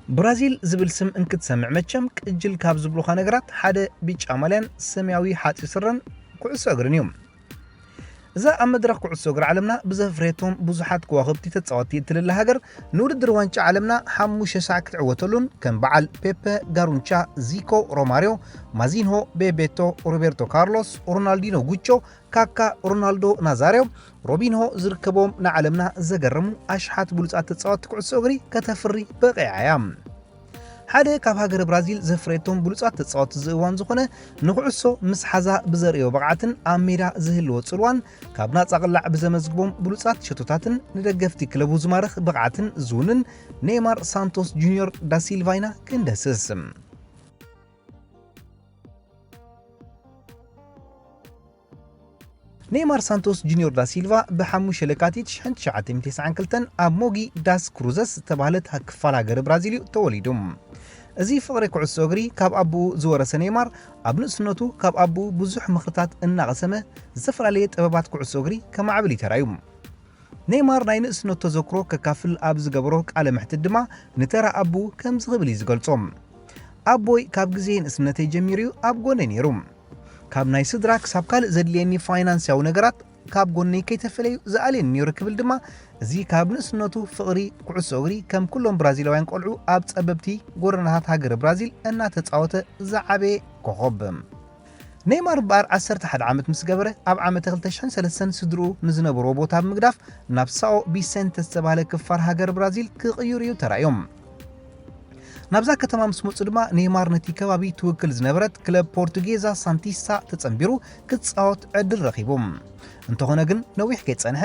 ብራዚል ዝብል ስም እንክትሰምዕ መቸም ቅጅል ካብ ዝብሉኻ ነገራት ሓደ ቢጫ ማልያን ሰማያዊ ሓፂር ስረን ኩዕሶ እግርን እዩ። እዛ ኣብ መድረኽ ኩዕሶ እግሪ ዓለምና ብዘፍረየቶም ብዙሓት ከዋኽብቲ ተጻወትቲ እትልለ ሃገር ንውድድር ዋንጫ ዓለምና ሓሙሽተ ሳዕ ክትዕወተሉን ከም በዓል ፔፐ፣ ጋሩንቻ፣ ዚኮ፣ ሮማርዮ፣ ማዚንሆ፣ ቤቤቶ፣ ሮቤርቶ ካርሎስ፣ ሮናልዲኖ ጉቾ፣ ካካ፣ ሮናልዶ ናዛርዮ፣ ሮቢንሆ ዝርከቦም ንዓለምና ዘገረሙ ኣሽሓት ብሉጻት ተጻወትቲ ኩዕሶ እግሪ ከተፍሪ በቒዓ እያ። ሓደ ካብ ሃገረ ብራዚል ዘፍረየቶም ብሉጻት ተጻወትቲ እዚ እዋን ዝኾነ ንኩዕሶ ምስ ሓዛ ብዘርእዮ ብቕዓትን ኣብ ሜዳ ዝህልዎ ጽልዋን ካብ ናጻ ቅላዕ ብዘመዝግቦም ብሉጻት ሸቶታትን ንደገፍቲ ክለቡ ዝማርኽ ብቕዓትን ዝውንን ኔይማር ሳንቶስ ጁኒዮር ዳሲልቫ ኢና ክንደስስ። ኔይማር ሳንቶስ ጁኒዮር ዳ ሲልቫ ብ5 ለካቲት ሽሕን ትሽዓተ ሚእትን ተስዓን ክልተን ኣብ ሞጊ ዳስ ክሩዘስ ዝተባህለት ክፋል ሃገር ብራዚል እዩ ተወሊዱ። እዚ ፍቕሪ ኩዕሶ እግሪ ካብ ኣቦኡ ዝወረሰ ኔይማር፣ ኣብ ንእስነቱ ካብ ኣቦኡ ብዙሕ ምኽርታት እናቐሰመ ዝተፈላለየ ጥበባት ኩዕሶ እግሪ ከማዕብል እዩ ተራእዩ። ኔይማር ናይ ንእስነቱ ተዘክሮ ከካፍል ኣብ ዝገበሮ ቃለ መሕትት ድማ ንተራ ኣቦኡ ከምዚ ክብል እዩ ዝገልጾ። ኣቦይ ካብ ግዜ ንእስነተይ ጀሚሩ እዩ ኣብ ጎነይ ነይሩ። ካብ ናይ ስድራ ክሳብ ካልእ ዘድልየኒ ፋይናንስያዊ ነገራት ካብ ጎነይ ከይተፈለዩ ዝኣልየኒ ነይሩ ክብል ድማ እዚ ካብ ንእስነቱ ፍቕሪ ኩዕሶ እግሪ ከም ኩሎም ብራዚላውያን ቆልዑ ኣብ ጸበብቲ ጎደናታት ሃገረ ብራዚል እናተጻወተ ዝዓበየ ኮኸብ። ኔይማር እምበኣር ዓሰርተ ሓደ ዓመት ምስ ገበረ ኣብ ዓመተ ክልተ ሽሕን ሰለስተን ስድርኡ ንዝነበርዎ ቦታ ብምግዳፍ ናብ ሳኦ ቢሰንተ ዝተባህለ ክፋል ሃገር ብራዚል ክቕይሩ እዩ ተራእዮም። ናብዛ ከተማ ምስ መጹ ድማ ኔይማር ነቲ ከባቢ ትውክል ዝነበረት ክለብ ፖርቱጌዛ ሳንቲሳ ተጸንቢሩ ክጻወት ዕድል ረኺቡ። እንተኾነ ግን ነዊሕ ከይጸንሐ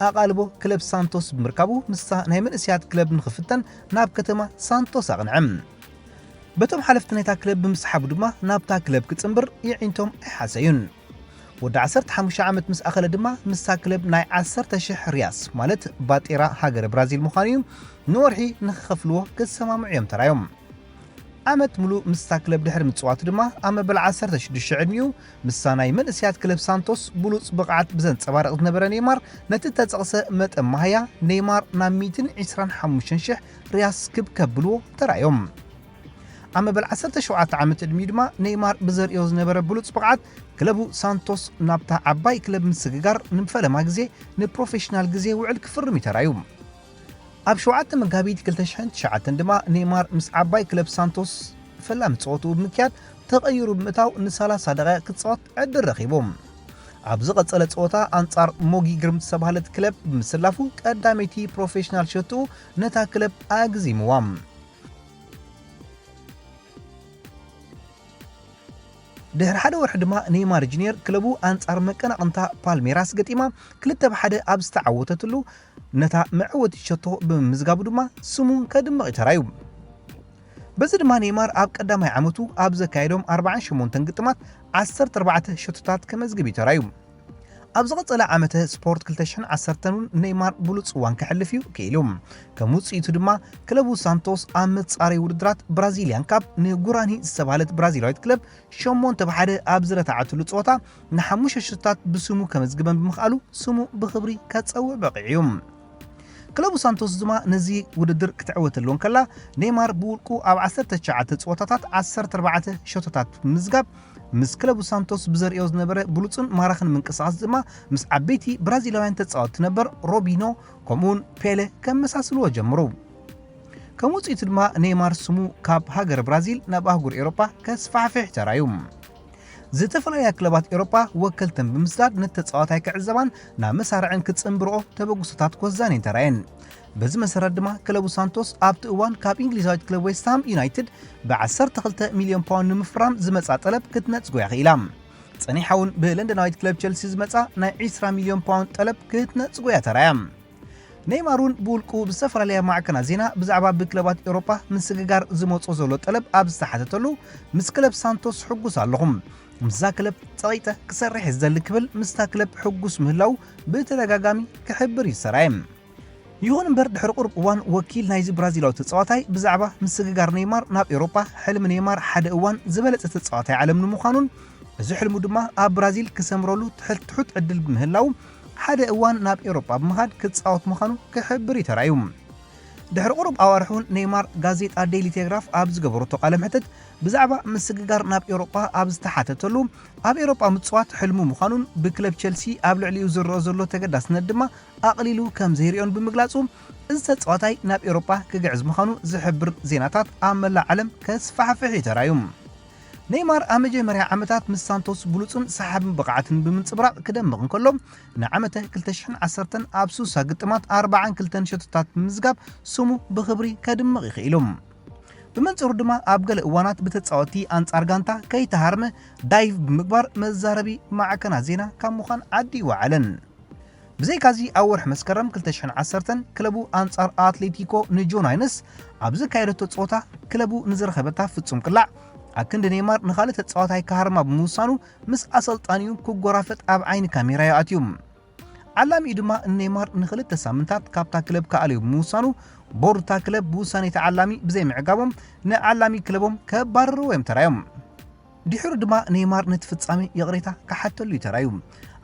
ኣቓልቦ ክለብ ሳንቶስ ብምርካቡ ምስታ ናይ መንእሰያት ክለብ ንኽፍተን ናብ ከተማ ሳንቶስ ኣቕንዐ። በቶም ሓለፍቲ ናይታ ክለብ ብምስሓቡ ድማ ናብታ ክለብ ክጽንብር የዒንቶም ኣይሓሰዩን። ወዲ ዓሰርተ ሓሙሽተ ዓመት ምስ ኣኸለ ድማ ምስታ ክለብ ናይ ዓሰርተ ሽሕ ሪያስ ማለት ባጤራ ሃገረ ብራዚል ምዃኑ እዩ ንወርሒ ንኽኸፍልዎ ክሰማምዑ እዮም ተራዮም። ዓመት ሙሉእ ምስታ ክለብ ድሕሪ ምጽዋቱ ድማ ኣብ መበል ዓሰርተ ሽዱሽተ ዕድሚኡ ምስታ ናይ መንእሰያት ክለብ ሳንቶስ ብሉጽ ብቕዓት ብዘንጸባርቕ ዝነበረ ኔይማር ነቲ እተጸቕሰ መጠን ማህያ ኔይማር ናብ ሚእትን ዕስራን ሓሙሽተን ሽሕ ሪያስ ክብ ከብልዎ ተራዮም። ኣብ መበል ዓሰርተ ሸውዓተ ዓመት ዕድሚኡ ድማ ኔይማር ብዘርእዮ ዝነበረ ብሉጽ ብቕዓት ክለቡ ሳንቶስ ናብታ ዓባይ ክለብ ምስግጋር ንፈለማ ግዜ ንፕሮፌሽናል ግዜ ውዕል ክፍርም እዩ ተራዩ። ኣብ ሸውዓተ መጋቢት ክልተ ሽሕን ትሽዓተን ድማ ኔይማር ምስ ዓባይ ክለብ ሳንቶስ ፈላሚ ጸወትኡ ብምክያድ ተቐይሩ ብምእታው ንሰላሳ ደቂቕ ክጻወት ዕድል ረኺቡ። ኣብ ዝቐጸለ ጸወታ ኣንጻር ሞጊ ግርም ዝተባህለት ክለብ ብምስላፉ ቀዳመይቲ ፕሮፌሽናል ሸትኡ ነታ ክለብ ኣግዚምዋ። ድሕሪ ሓደ ወርሒ ድማ ኔይማር ጁኒየር ክለቡ ኣንጻር መቀናቕንታ ፓልሜራስ ገጢማ ክልተ ብ ሓደ ኣብ ዝተዓወተትሉ ነታ መዕወቲ ሸቶ ብምምዝጋቡ ድማ ስሙ ከድምቕ እዩ ተራዩ። በዚ ድማ ኔይማር ኣብ ቀዳማይ ዓመቱ ኣብ ዘካየዶም ኣርባዓን ሸሞንተን ግጥማት ዓሰርተ ኣርባዕተ ሸቶታት ከመዝግብ እዩ ተራዩ። ኣብ ዝቐጸለ ዓመተ ስፖርት ክልተ ሽሕን ዓሰርተን እውን ኔይማር ብሉጽ እዋን ከሕልፍ እዩ ክኢሉ። ከም ውጽኢቱ ድማ ክለቡ ሳንቶስ ኣብ መጻረይ ውድድራት ብራዚልያን ካፕ ንጉራኒ ዝተባህለት ብራዚላዊት ክለብ ሸሞንተ ብ ሓደ ኣብ ዝረታዓትሉ ጸወታ ንሓሙሽተ ሸቶታት ብስሙ ከመዝግበን ብምኽኣሉ ስሙ ብኽብሪ ከጸውዕ በቒዑ እዩ። ክለቡ ሳንቶስ ድማ ነዚ ውድድር ክትዕወተሉ እንከላ ኔይማር ብውልቁ ኣብ ዓሰርተ ትሽዓተ ጸወታታት ዓሰርተ ኣርባዕተ ሸቶታት ብምምዝጋብ ምስ ክለቡ ሳንቶስ ብዘርእዮ ዝነበረ ብሉጽን ማራኽን ምንቅስቓስ ድማ ምስ ዓበይቲ ብራዚላውያን ተጻወትቲ ነበር ሮቢኖ ከምኡውን ፔለ ከመሳስልዎ ጀምሩ። ከም ውጽኢቱ ድማ ኔይማር ስሙ ካብ ሃገር ብራዚል ናብ ኣህጉር ኤውሮጳ ከስፋሕፍሕ ተራዩ። ዝተፈላለያ ክለባት ኤውሮጳ ወከልተን ብምስዳድ ነቲ ተጻዋታይ ክዕዘባን ናብ መሳርዕን ክጽንብርኦ ተበግሶታት ክወስዳን እየን ተራየን። በዚ መሰረት ድማ ክለቡ ሳንቶስ ኣብቲ እዋን ካብ እንግሊዛዊት ክለብ ዌስትሃም ዩናይትድ ብ ዓሰርተ ክልተ ሚልዮን ፓውንድ ንምፍራም ዝመጻ ጠለብ ክትነጽጎ እያ ክኢላ። ጸኒሓ እውን ብለንደናዊት ክለብ ቸልሲ ዝመጻ ናይ ዕስራ ሚልዮን ፓውንድ ጠለብ ክትነጽጎ እያ ተራያ። ኔይማር እውን ብውልቁ ብዝተፈላለያ ማዕከናት ዜና ብዛዕባ ብክለባት ኤውሮጳ ምስግጋር ዝመጾ ዘሎ ጠለብ ኣብ ዝተሓተተሉ ምስ ክለብ ሳንቶስ ሕጉስ ኣለኹ፣ ምስዛ ክለብ ጸቒጠ ክሰርሕ እየ ዝደሊ ክብል ምስታ ክለብ ሕጉስ ምህላው ብተደጋጋሚ ክሕብር እዩ ዝሰራየ። ይኹን እምበር ድሕሪ ቁሩብ እዋን ወኪል ናይዚ ብራዚላዊ ተጻዋታይ ብዛዕባ ምስግጋር ኔይማር ናብ ኤውሮጳ ሕልሚ ኔይማር ሓደ እዋን ዝበለጸ ተጻዋታይ ዓለም ንምዃኑን እዚ ሕልሙ ድማ ኣብ ብራዚል ክሰምረሉ ትሕት ትሑት ዕድል ብምህላው ሓደ እዋን ናብ ኤውሮጳ ብምኻድ ክጻወት ምዃኑ ክሕብር እዩ ተራእዩ። ድሕሪ ቁሩብ ኣዋርሕ እውን ኔይማር ጋዜጣ ዴይሊ ቴሌግራፍ ኣብ ዝገበረቶ ቃለ መሕትት ብዛዕባ ምስግጋር ናብ ኤውሮጳ ኣብ ዝተሓተተሉ፣ ኣብ ኤውሮጳ ምጽዋት ሕልሙ ምዃኑን ብክለብ ቸልሲ ኣብ ልዕሊኡ ዝረኣ ዘሎ ተገዳስነት ድማ ኣቕሊሉ ከም ዘይርእዮን ብምግላጹ፣ እዚ ተጻዋታይ ናብ ኤውሮጳ ክግዕዝ ምዃኑ ዝሕብር ዜናታት ኣብ መላእ ዓለም ከስፋሕፍሕ እዩ ተራእዩ። ኔይማር ኣብ መጀመርያ ዓመታት ምስ ሳንቶስ ብሉጽን ሰሓብን ብቕዓትን ብምንጽብራቕ ክደምቕ እንከሎ፣ ንዓመተ ክልተ ሽሕን ዓሰርተን ኣብ ሱሳ ግጥማት ኣርባዓን ክልተን ሸቶታት ብምምዝጋብ ስሙ ብኽብሪ ከድምቕ ይኽኢሉ። ብመንጽሩ ድማ ኣብ ገለ እዋናት ብተጻወትቲ ኣንጻር ጋንታ ከይተሃርመ ዳይቭ ብምግባር መዛረቢ ማዕከናት ዜና ካብ ምዃን ዓዲ ይወዓለን። ብዘይካዚ ኣብ ወርሒ መስከረም ክልተ ሽሕን ዓሰርተን ክለቡ ኣንጻር ኣትሌቲኮ ንጆናይነስ ኣብ ዘካየደቶ ጸወታ ክለቡ ንዝረኸበታ ፍጹም ቅላዕ ኣክንዲ ኔይማር ንኻልእ ተጻዋታይ ክሃርማ ብምውሳኑ ምስ ኣሰልጣኒኡ ክጎራፈጥ ኣብ ዓይኒ ካሜራ እዩ ኣትዩ። ዓላሚኡ ድማ ኔይማር ንኽልተ ሳምንታት ካብታ ክለብ ክኣልዮ ብምውሳኑ ቦርድ እታ ክለብ ብውሳኔ እቲ ዓላሚ ብዘይምዕጋቦም ንዓላሚ ክለቦም ከባርርዎ እዮም ተራዮም። ድሕሩ ድማ ኔይማር ነቲ ፍጻሜ ይቕሬታ ክሓተሉ እዩ ተራዩ።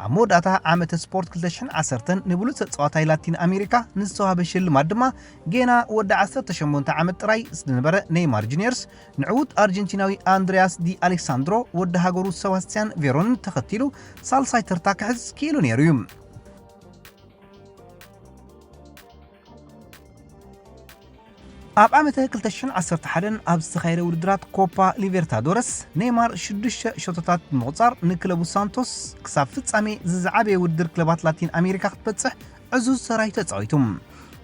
ኣብ መወዳእታ ዓመተ ስፖርት ክልተ ሽሕን ዓሰርተን ንብሉጽ ተጻዋታይ ላቲን ኣሜሪካ ንዝተዋህበ ሽልማት ድማ ጌና ወዲ ዓሰርተ ሸሞንተ ዓመት ጥራይ ዝነበረ ኔይማር ጁኒየርስ ንዕዉት ኣርጀንቲናዊ ኣንድሪያስ ዲ ኣሌክሳንድሮ ወዲ ሃገሩ ሰባስቲያን ቬሮንን ተኸቲሉ ሳልሳይ ተርታ ክሕዝ ክኢሉ ነይሩ እዩ። ኣብ ዓመተ ክልተ ሽሕን ዓሰርተ ሓደን ኣብ ዝተኻየደ ውድድራት ኮፓ ሊበርታዶረስ ኔይማር ሽዱሽተ ሸቶታት ብምቑጻር ንክለቡ ሳንቶስ ክሳብ ፍጻሜ ዝዝዓበየ ውድድር ክለባት ላቲን ኣሜሪካ ክትበጽሕ ዕዙዝ ተራይ ተጻዊቱ።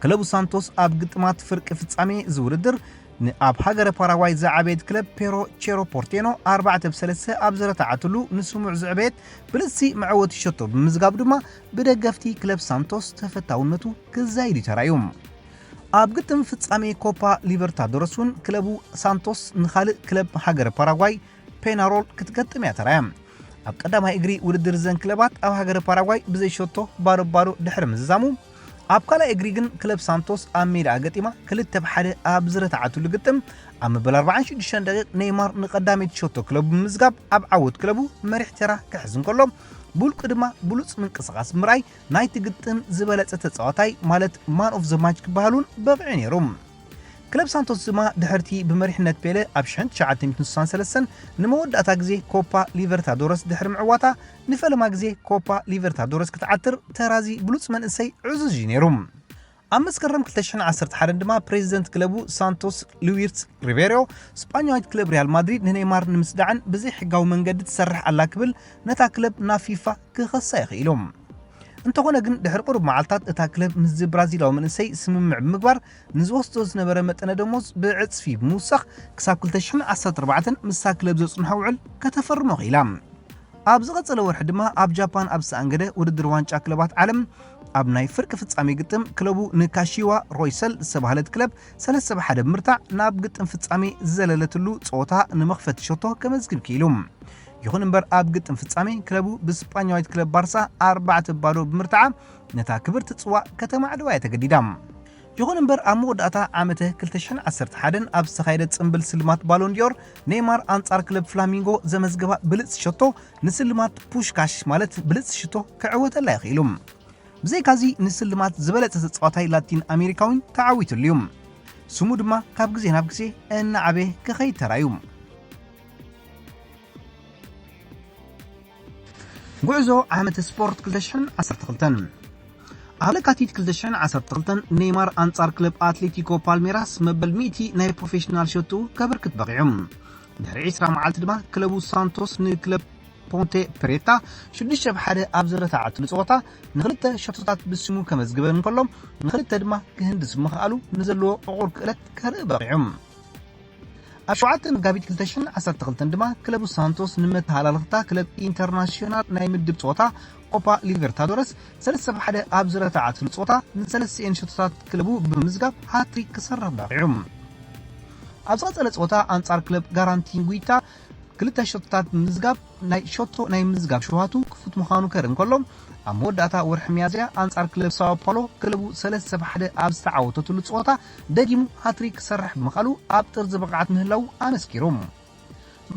ክለቡ ሳንቶስ ኣብ ግጥማት ፍርቂ ፍጻሜ እዚ ውድድር ንኣብ ሃገረ ፓራጓይ ዝዓበየት ክለብ ፔሮ ቼሮ ፖርቴኖ ኣርባዕተ ብ ሰለስተ ኣብ ዝረታዓትሉ ንስሙዕ ዝዕበየት ብልጽቲ መዕወቲ ሸቶ ብምዝጋብ ድማ ብደገፍቲ ክለብ ሳንቶስ ተፈታውነቱ ክዛይድ እዩ ተራእዩ። ኣብ ግጥም ፍጻሜ ኮፓ ሊበርታዶረስ እውን ክለቡ ሳንቶስ ንኻልእ ክለብ ሃገረ ፓራጓይ ፔናሮል ክትገጥም እያ ተራእያ። ኣብ ቀዳማይ እግሪ ውድድር እዘን ክለባት ኣብ ሃገረ ፓራጓይ ብዘይ ሸቶ ባዶ ባዶ ድሕሪ ምዝዛሙ፣ ኣብ ካልኣይ እግሪ ግን ክለብ ሳንቶስ ኣብ ሜዳኣ ገጢማ ክልተ ብ ሓደ ኣብ ዝረታዓትሉ ግጥም ኣብ መበል ኣርባዓን ሽዱሽተን ደቂቕ ኔይማር ንቐዳመይቲ ሸቶ ክለቡ ብምዝጋብ ኣብ ዓወት ክለቡ መሪሕ ተራ ክሕዝ እንከሎ፣ ብውልቁ ድማ ብሉጽ ምንቅስቓስ ብምርኣይ ናይቲ ግጥም ዝበለጸ ተጻዋታይ ማለት ማን ኦፍ ዘ ማች ክበሃል እውን በቒዑ ነይሩ። ክለብ ሳንቶስ ድማ ድሕርቲ ብመሪሕነት ፔለ ኣብ ሽሕን ትሽዓተ ሚእትን ስሳን ሰለስተን ንመወዳእታ ግዜ ኮፓ ሊበርታዶረስ ድሕሪ ምዕዋታ ንፈለማ ግዜ ኮፓ ሊበርታዶረስ ክትዓትር ተራዚ ብሉጽ መንእሰይ ዕዙዝ እዩ ነይሩ። ኣብ መስከረም ክልተ ሽሕን ዓሰርተ ሓደን ድማ ፕሬዚደንት ክለቡ ሳንቶስ ሉዊስ ሪቤሮ ስጳኛዊት ክለብ ሪያል ማድሪድ ንኔይማር ንምስዳዕን ብዘይሕጋዊ መንገዲ ትሰርሕ ኣላ ክብል ነታ ክለብ ናብ ፊፋ ክኸሳ ይኽኢሉ። እንተኾነ ግን ድሕሪ ቁሩብ መዓልታት እታ ክለብ ምስዚ ብራዚላዊ መንእሰይ ስምምዕ ብምግባር ንዝወስዶ ዝነበረ መጠነ ደሞዝ ብዕጽፊ ብምውሳኽ ክሳብ ክልተ ሽሕን ዓሰርተ ኣርባዕተን ምስታ ክለብ ዘጽንሖ ውዕል ከተፈርሞ ክኢላ። ኣብ ዝቐጸለ ወርሒ ድማ ኣብ ጃፓን ኣብ ዝተኣንገደ ውድድር ዋንጫ ክለባት ዓለም ኣብ ናይ ፍርቂ ፍጻሜ ግጥም ክለቡ ንካሺዋ ሮይሰል ዝተባህለት ክለብ ሰለስተ ብ ሓደ ብምርታዕ ናብ ግጥም ፍጻሜ ዝዘለለትሉ ጸወታ ንመኽፈቲ ሸቶ ከመዝግብ ክኢሉ። ይኹን እምበር ኣብ ግጥም ፍጻሜ ክለቡ ብስጳኛዊት ክለብ ባርሳ ኣርባዕተ ብ ባዶ ብምርታዓ ነታ ክብርቲ ጽዋእ ከተማዕድዋ እያ ተገዲዳ። ይኹን እምበር ኣብ መወዳእታ ዓመተ ክልተ ሽሕን ዓሰርተ ሓደን ኣብ ዝተኻየደ ጽምብል ስልማት ባሎን ዲዮር ኔይማር ኣንጻር ክለብ ፍላሚንጎ ዘመዝገባ ብልጽቲ ሸቶ ንስልማት ፑሽካሽ ማለት ብልጽቲ ሽቶ ክዕወተላ ይኽኢሉ። ብዘይካዚ ንስልማት ዝበለጸ ተጻዋታይ ላቲን ኣሜሪካዊን ተዓዊትሉ እዩ። ስሙ ድማ ካብ ግዜ ናብ ግዜ እናዓበየ ክኸይድ ተራእዩ። ጉዕዞ ዓመተ ስፖርት ክልተ ሽሕን ዓሰርተ ክልተን። ኣብ ለካቲት ክልተ ሽሕን ዓሰርተ ክልተን ኔይማር ኣንጻር ክለብ ኣትሌቲኮ ፓልሜራስ መበል ሚእቲ ናይ ፕሮፌሽናል ሸቱ ከበርክት በቒዑ። ድሕሪ ዕስራ መዓልቲ ድማ ክለቡ ሳንቶስ ንክለብ ፖንቴ ፕሬታ ሽዱሽተ ብ ሓደ ኣብ ዝረታዓትሉ ጸወታ ንኽልተ ሸቶታት ብስሙ ከመዝግበን እንከሎ ንኽልተ ድማ ክህንድስ ምኽኣሉ ንዘለዎ ዕቑር ክእለት ከርኢ በቒዑ። ኣብ ሸውዓተ መጋቢት ክልተ ሽሕን ዓሰርተ ክልተን ድማ ክለቡ ሳንቶስ ንመተሃላለኽታ ክለብ ኢንተርናሽዮናል ናይ ምድብ ጸወታ ኮፓ ሊበርታዶረስ ሰለስተ ብ ሓደ ኣብ ዝረታዓትሉ ጸወታ ንሰለስቲኤን ሸቶታት ክለቡ ብምምዝጋብ ሃትሪክ ክሰርሕ በቒዑ። ኣብ ዝቐጸለ ጸወታ ኣንጻር ክለብ ጋራንቲንጉይታ ክልተ ሸቶታት ብምዝጋብ ናይ ሸቶ ናይ ምዝጋብ ሸውሃቱ ክፉት ምዃኑ ከርኢ እንከሎ፣ ኣብ መወዳእታ ወርሒ ሚያዝያ ኣንጻር ክለብ ሳኦ ፓውሎ ክለቡ ሰለስተ ብ ሓደ ኣብ ዝተዓወተትሉ ጸወታ ደጊሙ ሃትሪክ ክሰርሕ ብምኽኣሉ ኣብ ጥርዚ ብቕዓት ምህላዉ ኣመስኪሩ።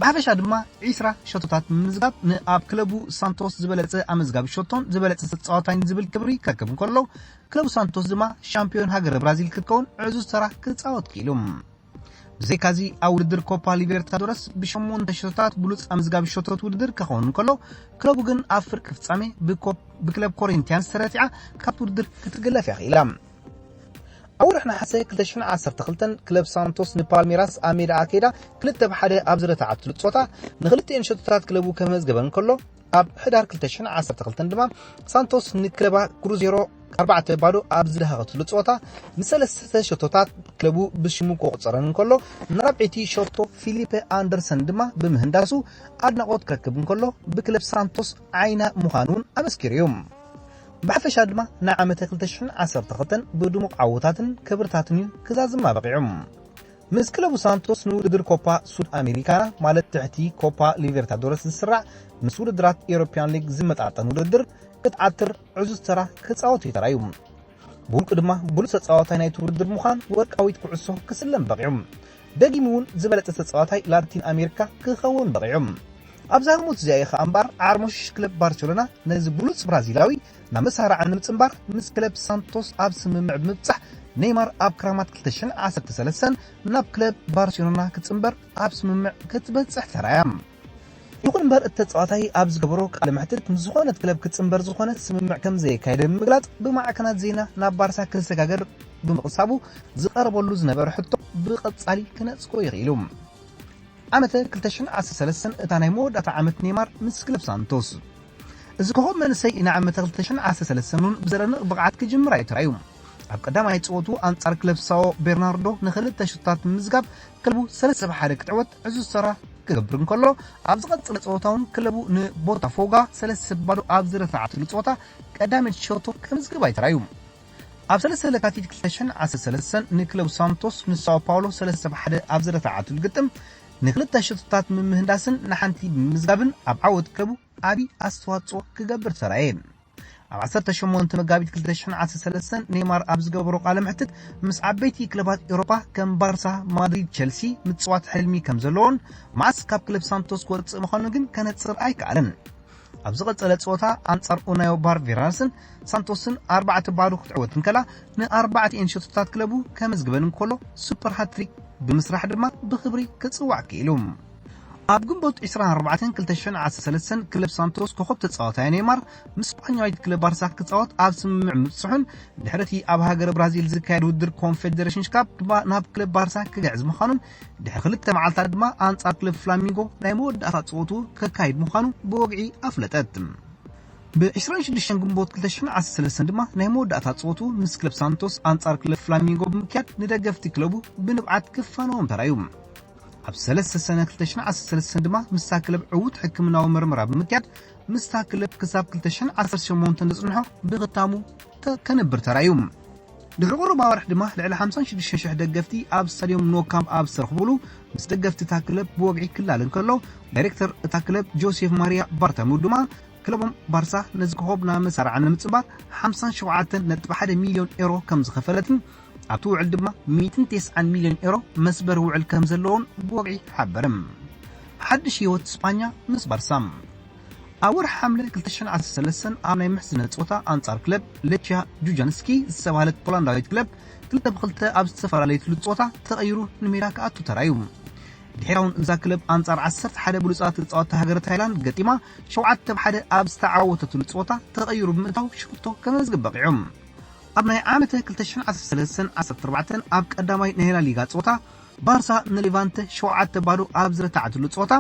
ብሓፈሻ ድማ ዒስራ ሸቶታት ብምምዝጋብ ንኣብ ክለቡ ሳንቶስ ዝበለጸ ኣመዝጋቢ ሸቶን ዝበለጸ ተጻዋታይን ዝብል ክብሪ ከክብ እንከሎ፣ ክለቡ ሳንቶስ ድማ ሻምፒዮን ሃገረ ብራዚል ክትከውን ዕዙዝ ተራ ክጻወት ክኢሉ። ብዘይካዚ ኣብ ውድድር ኮፓ ሊቤርታዶረስ ብሸሞንተ ሸቶታት ብሉጽ ኣመዝጋቢ ሸቶት ውድድር ክኸውን እንከሎ፣ ክለቡ ግን ኣብ ፍርቂ ፍጻሜ ብኮፕ ብክለብ ኮሪንቲያንስ ተረቲዓ ካብቲ ውድድር ክትግለፍ እያ ክኢላ። ኣብ ወርሒ ነሓሰ ክልተ ሽሕን ዓሰርተ ክልተን ክለብ ሳንቶስ ንፓልሜራስ ኣብ ሜዳ ኣከይዳ ክልተ ብ ሓደ ኣብ ዝረታዓትሉ ጸወታ ንክልቲኤን ሸቶታት ክለቡ ከመዝገበ እንከሎ፣ ኣብ ሕዳር ክልተ ሽሕን ዓሰርተ ክልተን ድማ ሳንቶስ ንክለባ ክሩዜሮ ኣርባዕተ ባዶ ኣብ ዝደሃኸትሉ ጸወታ ንሰለስተ ሸቶታት ክለቡ ብሽሙ ክቑጸረን እንከሎ፣ ንራብዐይቲ ሸቶ ፊሊፐ ኣንደርሰን ድማ ብምህንዳሱ ኣድናቖት ክረክብ እንከሎ፣ ብክለብ ሳንቶስ ዓይና ምዃኑ እውን ኣመስኪሩ እዩ። ብሓፈሻ ድማ ናይ ዓመተ ክልተ ሽሕን ዓሰርተ ክልተን ብድሙቕ ዓወታትን ክብርታትን እዩ ክዛዝማ በቒዑ። ምስ ክለቡ ሳንቶስ ንውድድር ኮፓ ሱድ ኣሜሪካና፣ ማለት ትሕቲ ኮፓ ሊቤርታዶረስ ዝስራዕ፣ ምስ ውድድራት ኤውሮፕያን ሊግ ዝመጣጠን ውድድር ክትዓትር ዕዙዝ ተራ ክጻወት እዩ ተራእዩ። ብውልቁ ድማ ብሉጽ ተጻዋታይ ናይቲ ውድድር ምዃን ወርቃዊት ኩዕሶ ክስለም በቒዑ። ደጊሙ እውን ዝበለጸ ተጻዋታይ ላቲን ኣሜሪካ ክኸውን በቒዑ። ኣብዛ ህሞት እዚኣ እዩ ከኣ እምበኣር ዓርሞሽሽ ክለብ ባርሴሎና ነዚ ብሉጽ ብራዚላዊ ናብ መሳርዓ ንምጽንባር ምስ ክለብ ሳንቶስ ኣብ ስምምዕ ብምብጻሕ፣ ኔይማር ኣብ ክራማት ክልተ ሽሕን ዓሰርተ ሰለስተን ናብ ክለብ ባርሴሎና ክጽንበር ኣብ ስምምዕ ክትበጽሕ ተራእያ። ይኹን እምበር፣ እቲ ተጻዋታይ ኣብ ዝገበሮ ቃለ መሕትት ምስ ዝኾነት ክለብ ክጽንበር ዝኾነ ስምምዕ ከም ዘየካየደ ብምግላጽ፣ ብማዕከናት ዜና ናብ ባርሳ ክሰጋገር ብምቕሳቡ ዝቐረበሉ ዝነበረ ሕቶ ብቐጻሊ ክነጽጎ ይኽእል እዩ። ዓመተ ክልተ ሽሕን ዓሰርተ ሰለስተን እታ ናይ መወዳእታ ዓመት ኔይማር ምስ ክለብ ሳንቶስ። እዚ ኮኾብ መንእሰይ ንዓመተ ክልተ ሽሕን ዓሰርተ ሰለስተን እውን ብዘደንቕ ብቕዓት ክጅምር ኣይተራእዩ። ኣብ ቀዳማይ ጸወቱ ኣንጻር ክለብ ሳኦ ቤርናርዶ ንኽልተ ሹታት ብምዝጋብ ክለቡ ሰለስተ ብ ሓደ ክትዕወት ዕዙዝ ተራ ክገብር እንከሎ፣ ኣብ ዝቐጸለ ጸወታ እውን ክለቡ ንቦታፎጋ ሰለስተ ብ ባዶ ኣብ ዝረታዓትሉ ጸወታ ቀዳመይቲ ሸቶ ከምዝግብ ኣይተራእዩ። ኣብ ሰለስተ ለካቲት ክልተ ሽሕን ዓሰርተ ሰለስተን ንክለቡ ሳንቶስ ንሳኦ ፓውሎ ሰለስተ ብ ሓደ ኣብ ዝረታዓትሉ ግጥም ንክልተ ሸቶታት ምምህንዳስን ንሓንቲ ብምምዝጋብን ኣብ ዓወት ክለቡ ዓቢ ኣስተዋጽኦ ክገብር ተራእየ። ኣብ ዓሰርተ ሸሞንተ መጋቢት ክልተ ሽሕን ዓሰርተ ሰለስተን ኔይማር ኣብ ዝገበሮ ቃለ መሕትት፣ ምስ ዓበይቲ ክለባት ኤውሮጳ ከም ባርሳ፣ ማድሪድ፣ ቸልሲ ምጽዋት ሕልሚ ከም ዘለዎን መዓስ ካብ ክለብ ሳንቶስ ክወጽእ ምዃኑ ግን ከነጽር ኣይከኣለን። ኣብ ዝቐጸለ ጸወታ ኣንጻር ኡናዮ ባርቬራስን ሳንቶስን ኣርባዕተ ባዶ ክትዕወት እንከላ፣ ንኣርባዕቲኤን ሸቶታት ክለቡ ከመዝግበን እንከሎ፣ ሱፐር ሃትሪክ ብምስራሕ ድማ ብኽብሪ ክጽዋዕ ክኢሉ። ኣብ ግንቦት ዕስራን ኣርባዕተን ክልተ ሽሕን ዓሰርተ ሰለስተን ክለብ ሳንቶስ ኮኾብ ተጻዋታይ ኔይማር ምስ ስጳኛዊት ክለብ ባርሳ ክጻወት ኣብ ስምምዕ ምብጽሑን፣ ድሕሪ እቲ ኣብ ሃገረ ብራዚል ዝካየድ ውድድር ኮንፌደሬሽንስ ካፕ ድማ ናብ ክለብ ባርሳ ክግዕዝ ምዃኑን፣ ድሕሪ ክልተ መዓልታት ድማ ኣንጻር ክለብ ፍላሚንጎ ናይ መወዳእታ ጸወቱ ከካይድ ምዃኑ ብወግዒ ኣፍለጠት። ብ ዕስራን ሽዱሽተን ግንቦት ክልተ ሽሕን ዓሰርተ ሰለስተን ድማ ናይ መወዳእታ ጸወቱ ምስ ክለብ ሳንቶስ ኣንጻር ክለብ ፍላሚንጎ ብምክያድ ንደገፍቲ ክለቡ ብንብዓት ክፋነዎም ተራእዩ። ኣብ ሰለስተ ሰነ ክልተ ሽሕን ዓሰርተ ሰለስተን ድማ ምስታ ክለብ ዕዉት ሕክምናዊ መርመራ ብምክያድ ምስታ ክለብ ክሳብ ክልተ ሽሕን ዓሰርተ ሸሞንተን ዘጽንሖ ብኽታሙ ተ-፣ ከንብር ተራእዩ። ድሕሪ ቁሩብ ኣዋርሕ ድማ ልዕሊ ሓምሳን ሽዱሽተ ሽሕ ደገፍቲ ኣብ ስታድዮም ኖ ካምፕ ኣብ ዝተረኽቡሉ ምስ ደገፍቲ እታ ክለብ ብወግዒ ክላለ እንከሎ፣ ዳይሬክተር እታ ክለብ ጆሴፍ ማሪያ ባርተሙ ድማ ክለቦም ባርሳ ነዚ ኮኾብ ናብ መሳርዓ ንምጽንባር ሓምሳን ሸውዓተን ነጥቢ ሓደ ሚልዮን ኤሮ ከም ዝኸፈለትን ኣብቲ ውዕል ድማ ሚእትን ተስዓን ሚልዮን ኤሮ መስበሪ ውዕል ከም ዘለዎን ብወግዒ ሓበረ። ሓድሽ ህይወት ስጳኛ ምስ ባርሳ። ኣብ ወርሒ ሓምለ ክልተ ሽሕን ዓሰርተ ሰለስተን ኣብ ናይ ምሕዝነት ጸወታ ኣንጻር ክለብ ለቺያ ጁጃንስኪ ዝተባህለት ፖላንዳዊት ክለብ ክልተ ብ ክልተ ኣብ ዝተፈላለየትሉ ጸወታ ተቐይሩ ንሜዳ ክኣቱ ተራእዩ። ድሕራውን እዛ ክለብ ኣንጻር ዓሰርተ ሓደ ብሉጻት ተጻወትቲ ሃገረ ታይላንድ ገጢማ ሸውዓተ ብ ሓደ ኣብ ዝተዓወተትሉ ጸወታ ተቐይሩ ብምእታው ሽቶ ከመዝግብ በቒዑ። ኣብ ናይ ዓመተ ክልተ ሽሕን ዓሰርተ ሰለስተን ዓሰርተ ኣርባዕተን ኣብ ቀዳማይ ናይ ላሊጋ ጸወታ ባርሳ ንሌቫንተ ሸውዓተ ባዶ ኣብ ዝረታዓትሉ ጸወታ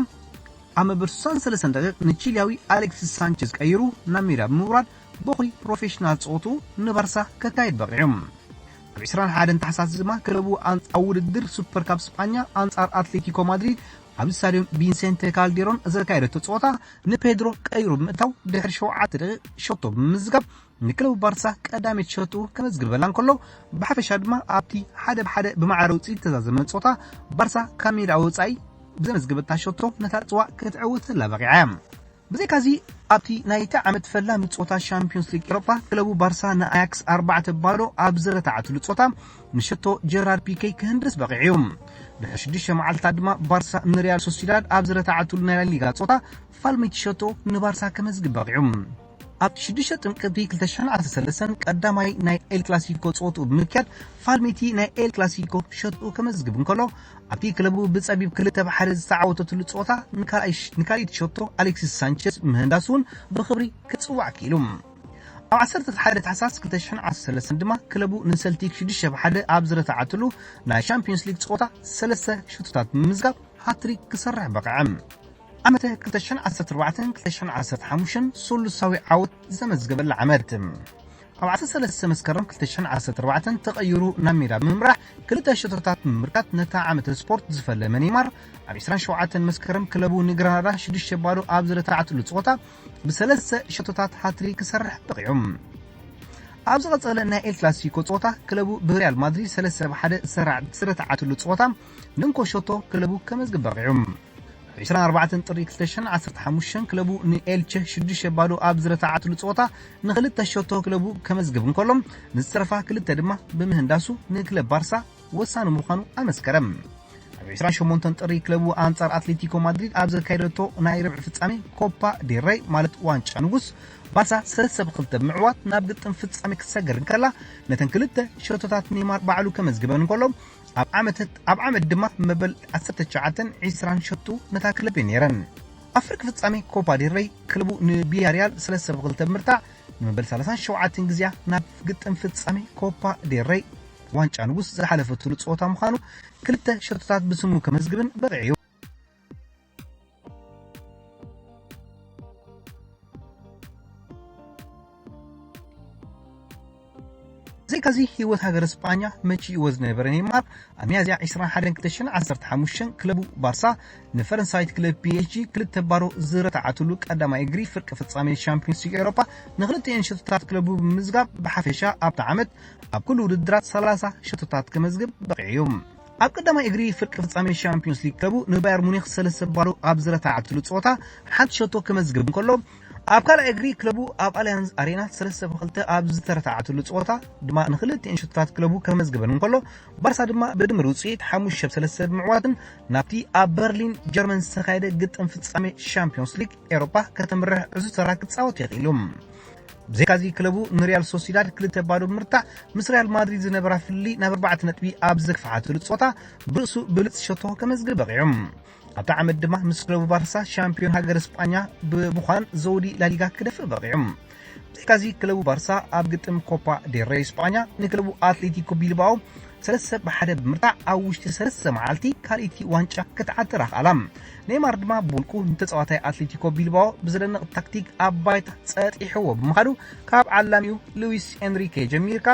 ኣብ መበል ስሳን ሰለስተን ደቂቕ ንቺሊያዊ ኣሌክሲስ ሳንቸዝ ቀይሩ ናብ ሜዳ ብምውራድ በኹሪ ፕሮፌሽናል ጸወቱ ንባርሳ ከካይድ በቒዑ። ኣብ ዕስራን ሓደን ታሕሳስ ድማ ክለቡ ኣን-፣ ኣብ ውድድር ሱፐር ካፕ ስጳኛ ኣንጻር ኣትሌቲኮ ማድሪድ ኣብ ስታድዮም ቪንሴንተ ካልዴሮን ዘካየደቶ ጸወታ ንፔድሮ ቀይሩ ብምእታው ድሕሪ ሸውዓተ ደቂቕ ሸቶ ብምምዝጋብ ንክለቡ ባርሳ ቀዳመይቲ ሸትኡ ከመዝግበላ እንከሎ፣ ብሓፈሻ ድማ ኣብቲ ሓደ ብ ሓደ ብማዕረ ውጽኢት ዝተዛዘመ ጸወታ ባርሳ ካብ ሜዳ ወጻኢ ብዘመዝገበታ ሸቶ ነታ ጽዋእ ክትዕውተላ በቒዓ እያ። ብዘይካዚ ኣብቲ ናይቲ ዓመት ፈላሚ ጸወታ ሻምፒዮንስ ሊግ ኤውሮፓ ክለቡ ባርሳ ንኣያክስ ኣርባዕተ ባዶ ኣብ ዝረታዓትሉ ጸወታ ንሸቶ ጀራርድ ፒኬ ክህንድስ በቒዑ እዩ። ድሕሪ ሽዱሽተ መዓልታት ድማ ባርሳ ንሪያል ሶሲዳድ ኣብ ዝረታዓትሉ ናይ ላሊጋ ጾታ ፋልሜቲ ሸቶ ንባርሳ ከመዝግብ በቒዑ። ኣብ ሽዱሽተ ጥምቀቲ ክልተ ሽሕን ዓሰርተ ሰለስተን ቀዳማይ ናይ ኤል ክላሲኮ ጸወትኡ ብምክያድ ፋልሜቲ ናይ ኤል ክላሲኮ ሸትኡ ከመዝግብ እንከሎ ኣብቲ ክለቡ ብጸቢብ ክልተ ብሓደ ዝተዓወተትሉ ጸወታ ንካልኣይ ሽ- ንካልኣይቲ ሸቶ ኣሌክሲስ ሳንቸዝ ምህንዳስ እውን ብኽብሪ ክጽዋዕ ክኢሉ። ኣብ ዓሰርተ ሓደ ታሕሳስ ክልተ ሽሕን ዓሰርተ ሰለስተን ድማ ክለቡ ንሰልቲክ ሽዱሽተ ብሓደ ኣብ ዝረታዓትሉ ናይ ሻምፒዮንስ ሊግ ጸወታ ሰለስተ ሸቶታት ብምምዝጋብ ሃትሪክ ክሰርሕ በቕዐ። ዓመተ ክልተ ሽሕን ዓሰርተ ኣርባዕተን ክልተ ሽሕን ዓሰርተ ሓሙሽተን ሱሉሳዊ ዓወት ዘመዝገበላ ዓመት። ኣብ ዓሰርተ ሰለስተ መስከረም ክልተ ሽሕን ዓሰርተ ኣርባዕተን ተቐይሩ ናብ ሜዳ ብምምራሕ ክልተ ሸቶታት ብምምርካት ነታ ዓመተ ስፖርት ዝፈለመ ኔይማር ኣብ ዕስራን ሸውዓተን መስከረም ክለቡ ንግራናዳ ሽዱሽተ ባዶ ኣብ ዝረታዓትሉ ጸወታ ብሰለስተ ሸቶታት ሃትሪክ ክሰርሕ በቒዑ። ኣብ ዝቐጸለ ናይ ኤል ክላሲኮ ጸወታ ክለቡ ብሪያል ማድሪድ ሰለስተ ብሓደ ዝረታዓትሉ ጸወታ ንእንኮ ሸቶ ክለቡ ከመዝግብ በቒዑ። ዕስራን ኣርባዕተን ጥሪ ክልተ ሽሕን ዓሰርተ ሓሙሽተን ክለቡ ንኤልቸ ሽዱሽተ ባዶ ኣብ ዝረታዓትሉ ጸወታ ንኽልተ ሸቶ ክለቡ ከመዝግብ እንከሎ ንዝተረፋ ክልተ ድማ ብምህንዳሱ ንክለብ ባርሳ ወሳኒ ምዃኑ ኣመስከረ። ኣብ ዕስራን ሸሞንተን ጥሪ ክለቡ ኣንጻር ኣትሌቲኮ ማድሪድ ኣብ ዘካየደቶ ናይ ርብዒ ፍጻሜ ኮፓ ዴል ሬይ ማለት ዋንጫ ንጉስ ባርሳ ሰለስተ ብክልተ ብምዕዋት ናብ ግጥም ፍጻሜ ክትሰግር እንከላ ነተን ክልተ ሸቶታት ኔይማር ባዕሉ ከመዝግበን እንከሎ ኣብ ዓመት ኣብ ዓመት ድማ መበል ዓሰርተ ትሽዓተን ዕስራን ሸቱ ነታ ክለብ እየን ነይረን። ኣብ ፍርቂ ፍጻሜ ኮፓ ዴል ሬይ ክለቡ ንቪያሪያል ሰለስተ ብክልተ ብምርታዕ ንመበል ሰላሳን ሸውዓተን ግዜያ ናብ ግጥም ፍጻሜ ኮፓ ዴል ሬይ ዋንጫ ንጉስ ዝሓለፈትሉ ጸወታ ምዃኑ ክልተ ሸቶታት ብስሙ ከመዝግብን በቒዑ። ብዘይካዚ ህይወት ሃገረ ስጳኛ መቺእዎ ዝነበረ ኔይማር ኣብ ሚያዝያ ዕስራን ሓደን ክልተ ሽሕን ዓሰርተ ሓሙሽተን ክለቡ ባርሳ ንፈረንሳይት ክለብ ፒ ኤስ ጂ ክልተ ባዶ ዝረታዓትሉ ቀዳማይ እግሪ ፍርቂ ፍጻሜ ሻምፒዮንስ ሊግ ኤውሮፓ ንክልቲኤን ሸቶታት ክለቡ ብምምዝጋብ ብሓፈሻ ኣብታ ዓመት ኣብ ኩሉ ውድድራት ሰላሳ ሸቶታት ከመዝግብ በቒዑ እዩ። ኣብ ቀዳማይ እግሪ ፍርቂ ፍጻሜ ሻምፒዮንስ ሊግ ክለቡ ንባየር ሙኒክ ሰለስተ ባዶ ኣብ ዝረታዓትሉ ጸወታ ሓንቲ ሸቶ ከመዝግብ እንከሎ ኣብ ካልኣይ እግሪ ክለቡ ኣብ ኣልያንዝ ኣሬና ሰለስተ ብክልተ ኣብ ዝተረታዓትሉ ጸወታ ድማ ንክልቲኤን ሸቶታት ክለቡ ከመዝግበን እንከሎ ባርሳ ድማ ብድምር ውጽኢት ሓሙሽተ ብሰለስተ ብምዕዋትን ናብቲ ኣብ በርሊን ጀርመን ዝተኻየደ ግጥም ፍጻሜ ሻምፒዮንስ ሊግ ኤውሮፓ ከተምርሕ ዕዙዝ ተራ ክጻወት ይኽእል እዩ። ብዘይካዚ ክለቡ ንሪያል ሶሲዳድ ክልተ ባዶ ብምርታዕ ምስ ሪያል ማድሪድ ዝነበራ ፍልልይ ናብ ኣርባዕተ ነጥቢ ኣብ ዘግፍሓትሉ ጸወታ ብርእሱ ብልጽ ሸቶ ከመዝግብ በቒዑ። ኣብታ ዓመት ድማ ምስ ክለቡ ባርሳ ሻምፒዮን ሃገር እስጳኛ ብምዃን ዘውዲ ላሊጋ ክደፍእ በቒዑ። ብዘይካዚ ክለቡ ባርሳ ኣብ ግጥም ኮፓ ዴል ሬይ እስጳኛ ንክለቡ ኣትሌቲኮ ቢልባኦ ሰለስተ ብሓደ ብምርታዕ ኣብ ውሽጢ ሰለስተ መዓልቲ ካልኣይቲ ዋንጫ ክትዓትር ኣኽኣላ። ኔይማር ድማ ብውልቁ ንተጻዋታይ ኣትሌቲኮ ቢልባኦ ብዘደንቕ ታክቲክ ኣብ ባይታ ጸጢሕዎ ብምኻዱ ካብ ዓላሚኡ ሉዊስ ኤንሪኬ ጀሚርካ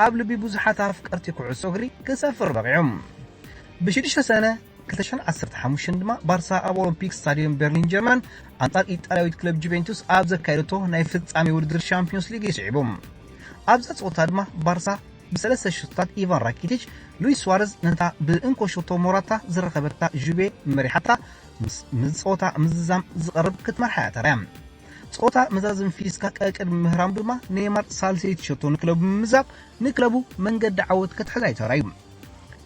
ኣብ ልቢ ብዙሓት ኣፍቀርቲ ኩዕሶ እግሪ ክሰፍር በቒዑ። ብሽዱሽተ ሰነ ክልተ ሽሕን ዓሰርተ ሓሙሽተን ድማ ባርሳ ኣብ ኦሎምፒክ ስታድዮም በርሊን ጀርመን ኣንጻር ኢጣልያዊት ክለብ ጁቬንቱስ ኣብ ዘካየደቶ ናይ ፍጻሜ ውድድር ሻምፒዮንስ ሊግ ይስዒቡ። ኣብዛ ጸወታ ድማ ባርሳ ብሰለስተ ሸቶታት ኢቫን ራኪቲች፣ ሉዊስ ስዋረዝ ነታ ብእንኮ ሸቶ ሞራታ ዝረኸበታ ጁቬ መሪሓታ ምስ ምስ ጸወታ ምዝዛም ዝቐርብ ክትመርሓ እያ ተራእያ። ጸወታ መዛዝም ፊስካ ቀቅድሚ ምህራም ድማ ኔይማር ሳልሰይቲ ሸቶ ንክለቡ ብምምዛብ ንክለቡ መንገዲ ዓወት ክትሕዛ እዩ ተራእዩ።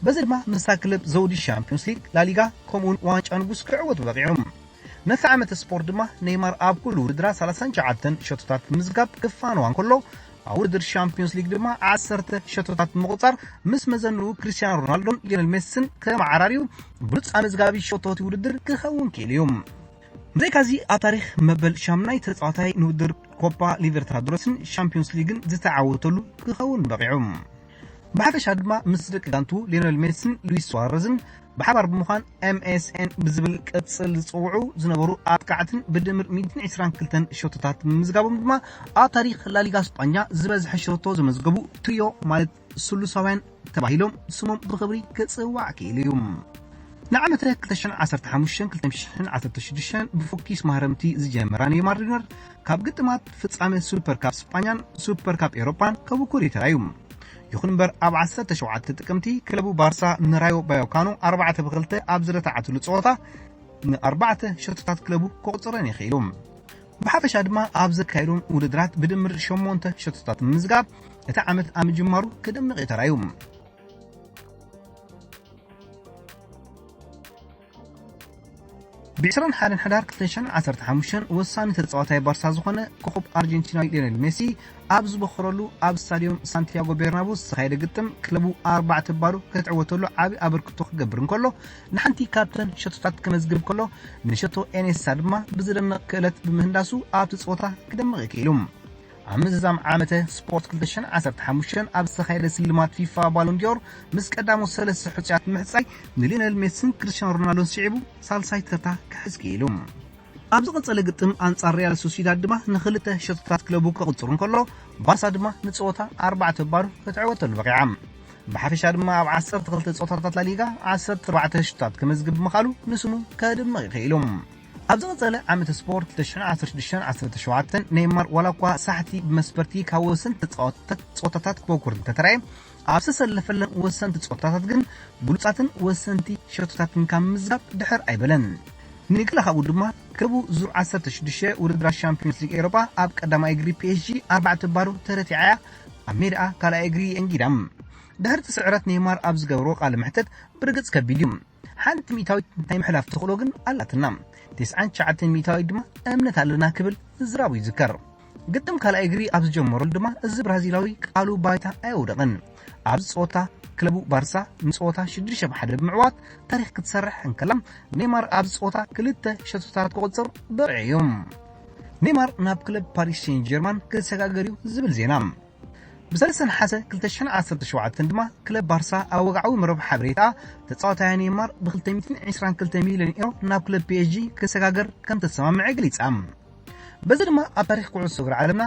በዚ ድማ ምስታ ክለብ ዘውዲ ሻምፒዮንስ ሊግ፣ ላሊጋ ከምኡውን ዋንጫ ንጉስ ክዕወት በቒዑ። ነቲ ዓመተ ስፖርት ድማ ኔይማር ኣብ ኩሉ ውድድራት ሰላሳን ትሽዓተን ሸቶታት ብምዝጋብ ክፋነዋ እንከሎ ኣብ ውድድር ሻምፒዮንስ ሊግ ድማ ዓሰርተ ሸቶታት ብምቑጻር ምስ መዘንኡ ክርስቲያኖ ሮናልዶን ሊዮነል ሜስን ተመዓራርዩ ብሉጽ ኣመዝጋቢ ሸቶቲ ውድድር ክኸውን ክኢሉ እዩ። ብዘይካዚ ኣብ ታሪኽ መበል ሻምናይ ተጻዋታይ ንውድድር ኮፓ ሊበርታዶረስን ሻምፒዮንስ ሊግን ዝተዓወተሉ ክኸውን በቒዑ። ብሓፈሻ ድማ ምስ ደቂ ጋንቱ ሊዮነል ሜስን ሉዊስ ስዋረዝን ብሓባር ብምዃን ኤም ኤስ ኤን ብዝብል ቅጽል ዝጽውዑ ዝነበሩ ኣጥቃዕትን ብድምር ሚእትን ዕስራን ክልተን ሸቶታት ብምምዝጋቦም ድማ ኣብ ታሪኽ ላሊጋ ስጳኛ ዝበዝሐ ሸቶ ዘመዝገቡ ትሪዮ ማለት ስሉሳውያን ተባሂሎም ስሞም ብኽብሪ ክጽዋዕ ክኢሉ እዩ። ንዓመተ ክልተ ሽሕን ዓሰርተ ሓሙሽተን ክልተ ሽሕን ዓሰርተ ሽዱሽተን ብፉኪስ ማህረምቲ ዝጀመራ ኔይማር ጁኒየር ካብ ግጥማት ፍጻመ ሱፐር ካፕ ስጳኛን ሱፐር ካፕ ኤውሮጳን ከብኩር ይተራዩ። ይኹን እምበር ኣብ ዓሰርተ ሸውዓተ ጥቅምቲ ክለቡ ባርሳ ንራዮ ቫያካኖ ኣርባዕተ ብክልተ ኣብ ዝረታዓትሉ ጸወታ ንኣርባዕተ ሸቶታት ክለቡ ከቑጽረን ይኽኢሉ። ብሓፈሻ ድማ ኣብ ዘካየዶም ውድድራት ብድምር ሸሞንተ ሸቶታት ምምዝጋብ እቲ ዓመት ኣብ ምጅማሩ ክደምቕ እዩ ተራዩ። ብ ዕስራን ሓደን ሕዳር ክልተ ሽሕን ዓሰርተ ሓሙሽተን ወሳኒ ተጻዋታይ ባርሳ ዝኾነ ኮኾብ ኣርጀንቲናዊ ሊዮኔል ሜሲ ኣብ ዝበኸረሉ ኣብ ስታድዮም ሳንቲያጎ ቤርናቡ ዝተኻየደ ግጥም ክለቡ ኣርባዕተ ባዶ ክትዕወተሉ ዓቢ ኣበርክቶ ክገብር እንከሎ፣ ንሓንቲ ካብተን ሸቶታት ክመዝግብ ከሎ፣ ንሸቶ ኤኔሳ ድማ ብዝደንቕ ክእለት ብምህንዳሱ ኣብቲ ጸወታ ክደምቕ ክኢሉ። ኣብ ምዝዛም ዓመተ ስፖርት ክልተ ሽሕን ዓሰርተ ሓሙሽተን ኣብ ዝተኻየደ ስልማት ፊፋ ባሎን ዲዮር ምስ ቀዳሞት ሰለስተ ሕጹያት ምሕጻይ ንሊዮኔል ሜሲን ክርስቲያኖ ሮናልዶን ስዒቡ ሳልሳይ ተርታ ክሕዝ ክኢሉ። ኣብ ዝቐጸለ ግጥም ኣንጻር ሪያል ሶሲዳድ ድማ ንኽልተ ሸቶታት ክለቡ ከቕጽሩ እንከሎ፣ ባርሳ ድማ ንጸወታ ኣርባዕተ ባዶ ክትዕወተሉ በቒዓ። ብሓፈሻ ድማ ኣብ ዓሰርተ ክልተ ጸወታታት ላሊጋ ዓሰርተ ኣርባዕተ ሸቶታት ክመዝግብ ብምኻሉ ንስሙ ከድምቕ ይኽኢሉ። ኣብ ዝቐጸለ ዓመተ ስፖርት ክልተ ሽሕን ዓሰርተ ሽዱሽተን ዓሰርተ ሸውዓተን ኔይማር ዋላ እኳ ሳሕቲ ብመስበርቲ ካብ ወሰንቲ ተጻወትታት ጸወታታት ክበኩር እንተተራየ፣ ኣብ ዝተሰለፈለን ወሰንቲ ጸወታታት ግን ብሉጻትን ወሰንቲ ሸቶታትን ካብ ምምዝጋብ ድሕር ኣይበለን። ንግላ ካብኡ ድማ ክለቡ ዙር ዓሰርተ ሽዱሽተ ውድድራት ሻምፒዮንስ ሊግ ኤውሮጳ ኣብ ቀዳማይ እግሪ ፒ ኤስ ጂ ኣርባዕተ ባዶ ተረቲዓያ ኣብ ሜዳኣ ካልኣይ እግሪ የንጊዳ። ድሕሪ እቲ ስዕረት ኔይማር ኣብ ዝገብሮ ቃለ መሕተት ብርግጽ ከቢድ እዩ። ሓንቲ ሚእታዊት ናይ ምሕላፍ ተኽእሎ ግን ኣላትና። ተስዓን ትሽዓተን ሚእታዊት ድማ እምነት ኣለና ክብል ምዝራቡ ይዝከር። ግጥም ካልኣይ እግሪ ኣብ ዝጀመረሉ ድማ እዚ ብራዚላዊ ቃሉ ባይታ ኣየውደቐን። ኣብዚ ጸወታ ክለቡ ባርሳ ንጸወታ ሽዱሽተ ብ ሓደ ብምዕዋት ታሪኽ ክትሰርሕ እንከላ፣ ኔይማር ኣብዚ ጸወታ ክልተ ሸቶታት ክቑጽር በቒዑ እዩ። ኔይማር ናብ ክለብ ፓሪስ ሴን ጀርማን ክሰጋገር እዩ ዝብል ዜና። ብ ሰለስተ ነሓሰ ክልተ ሽሕን ዓሰርተ ሸውዓተን ድማ ክለብ ባርሳ ኣብ ወግዓዊ መርበብ ሓበሬታ ተጻዋታይ ኔይማር ብ ክልተ ሚእትን ዕስራን ክልተ ሚልዮን ዩሮ ናብ ክለብ ፒ ኤስ ጂ ክሰጋገር ከም ተሰማምዐ ገሊጻ። በዚ ድማ ኣብ ታሪኽ ኩዕሶ እግሪ ዓለምና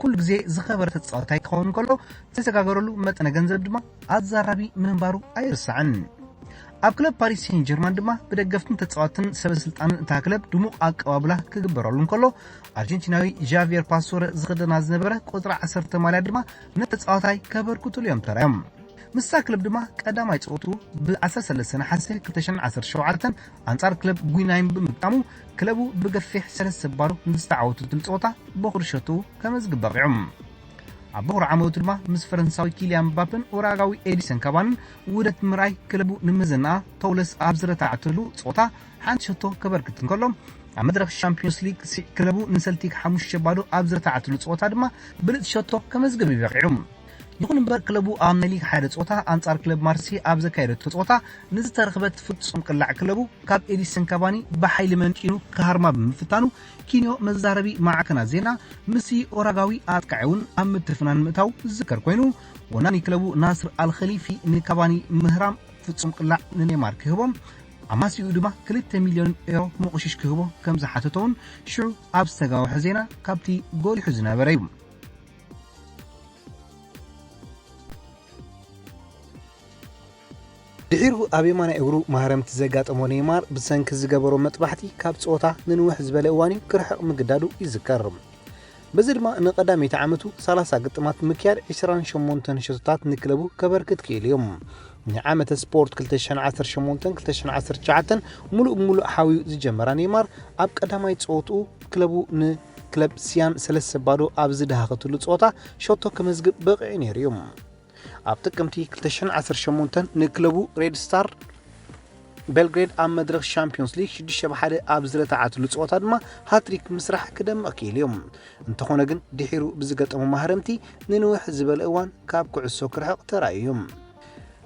ኩሉ ግዜ ዝኸበረ ተጻዋታይ ክኸውን ከሎ፣ ዝተሰጋገረሉ መጠነ ገንዘብ ድማ ኣዛራቢ ምንባሩ ኣይርሳዕን። ኣብ ክለብ ፓሪስ ሴን ጀርማን ድማ ብደገፍትን ተጻወትን ሰበ ስልጣንን እታ ክለብ ድሙቕ ኣቀባብላ ክግበረሉ እንከሎ፣ ኣርጀንቲናዊ ጃቪየር ፓስቶረ ዝኽደና ዝነበረ ቁጽሪ ዓሰርተ ማልያ ድማ ነቲ ተጻዋታይ ከበርክቱሉ እዮም ተራዮም። ምስታ ክለብ ድማ ቀዳማይ ጸወቱ ብ ዓሰርተ ሰለስተ ነሓሰ ክልተ ሽሕን ዓሰርተ ሸውዓተን ኣንጻር ክለብ ጉይናይም ብምግጣሙ፣ ክለቡ ብገፊሕ ሰለስተ ባዶ ንዝተዓወተትሉ ጸወታ በኹሪ ሸቱ ከመዝግብ በቒዑ። ኣብ በኹሪ ዓመቱ ድማ ምስ ፈረንሳዊ ኪልያን ምባፕን ኡራጋዊ ኤዲሰን ካቫንን ውህደት ምርኣይ ክለቡ ንመዘናኣ ተውለስ ኣብ ዝረታዓተሉ ጸወታ ሓንቲ ሸቶ ከበርክት እንከሎ፣ ኣብ መድረኽ ሻምፒዮንስ ሊግ ሲ-፣ ክለቡ ንሰልቲክ ሓሙሽተ ባዶ ኣብ ዝረታዓተሉ ጸወታ ድማ ብልጽ ሸቶ ከመዝግብ እዩ በቒዑ። ይኹን እምበር ክለቡ ኣብ ናይ ሊግ ሓደ ጸወታ ኣንጻር ክለብ ማርሴ ኣብ ዘካየደቶ ጸወታ ንዝተረኽበት ፍጹም ቅላዕ ክለቡ ካብ ኤዲሰን ካቫኒ ብሓይሊ መንጢኑ ክሃርማ ብምፍታኑ ኪንዮ መዛረቢ ማዕከናት ዜና ምስቲ ኦራጋዊ ኣጥቃዒ እውን ኣብ ምትፍናን ምእታው ዝዝከር ኮይኑ፣ ወናኒ ክለቡ ናስር ኣልኸሊፊ ንካቫኒ ምህራም ፍጹም ቅላዕ ንኔማር ክህቦም ኣማሲኡ ድማ ክልተ ሚልዮን ኤሮ መቑሽሽ ክህቦ ከም ዝሓተቶ እውን ሽዑ ኣብ ዝተጋወሐ ዜና ካብቲ ጎሊሑ ዝነበረ እዩ። ድሒሩ ኣብ የማናይ እግሩ ማህረምቲ ዘጋጠሞ ኔይማር ብሰንኪ ዝገበሮ መጥባሕቲ ካብ ጸወታ ንንውሕ ዝበለ እዋን እዩ ክርሕቕ ምግዳዱ ይዝከር። በዚ ድማ ንቐዳመይቲ ዓመቱ ሰላሳ ግጥማት ብምክያድ ዕስራን ሸሞንተን ሸቶታት ንክለቡ ከበርክት ክኢሉ እዩ። ንዓመተ ስፖርት ክልተ ሽሕን ዓሰርተ ሸሞንተን ክልተ ሽሕን ዓሰርተ ትሽዓተን ሙሉእ ብሙሉእ ሓውዩ ዝጀመራ ኔይማር ኣብ ቀዳማይ ጸወትኡ ክለቡ ንክለብ ሲያን ሰለስተ ባዶ ኣብ ዝደሃኸትሉ ጸወታ ሸቶ ክመዝግብ በቒዑ ነይሩ እዩ። ኣብ ጥቅምቲ ክልተ ሽሕን ዓሰርተ ሸሞንተን ንክለቡ ሬድ ስታር ቤልግሬድ ኣብ መድረኽ ሻምፒዮንስ ሊግ ሽዱሽተ ብ ሓደ ኣብ ዝረታዓትሉ ጸወታ ድማ ሃትሪክ ምስራሕ ክደምቕ ክኢሉ እዩ። እንተኾነ ግን ድሒሩ ብዝገጠሞ ማህረምቲ ንንውሕ ዝበለ እዋን ካብ ኩዕሶ ክርሕቕ ተራእዩ እዩ።